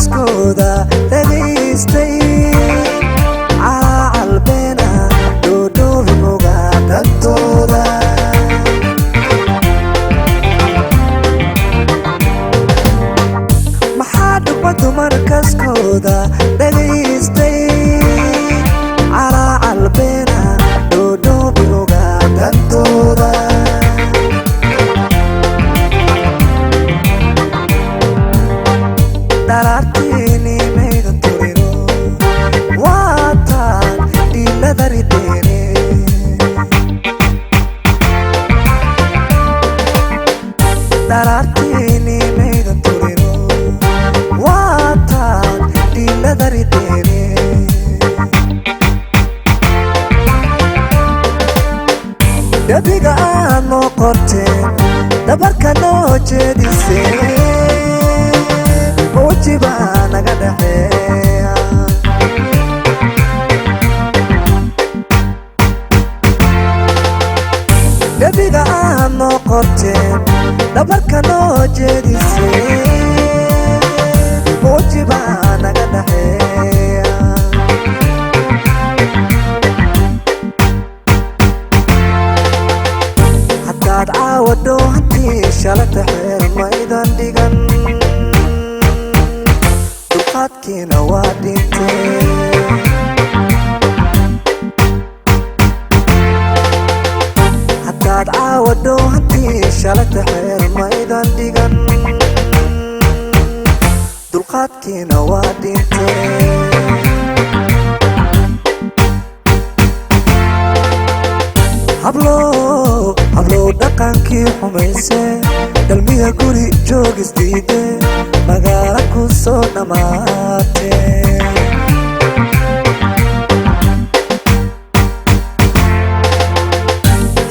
dumarkaskooda dhagaystay calacalbeena dhoodhoobin oga dantooda. Maxaa dhugma dumarkaskooda dhagaystay calacalbeena dhoodhoobin oga dantooda. Dharaartiini maydan turino waataan dhiilada rideene. Dharaartiini maydan turino waataan dhiilada rideene. Dhabiga aad noo qorteen dhabarka noo jeediseen wajibaa naga dhexeeya. Dhabiga aad noo qorteen dhabarka noo jeediseen wajibaa naga dhexeeya. Haddaad caawa dhoohantii shalata xeer maydan dhigan dulqaadkiina waa dhintee. Haddaad caawa dhoohantii shalata xeer maydan dhigan dulqaadkiina waa dhintee. Hablow hablow dhaqankii xumayse dhalmiya guri joogis diide magaalo ku soo dhammaate.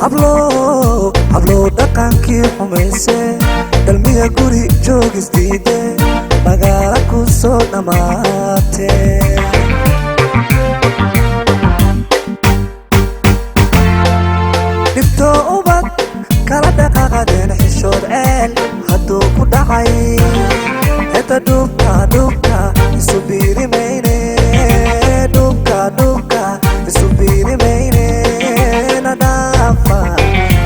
Hablow hablow dhaqankii xumayse dhalmiya guri joogis diide magaalo ku soo dhammaate. Dhibto ubad kala dhaqaaqadeen xishood ceel hadduu ku dhacay heta dhubka dhubka isu biiri mayne dhubka dhubka isu biiri mayne. Na dhaafa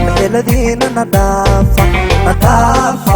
maxeladiina na dhaafa na dhaafa.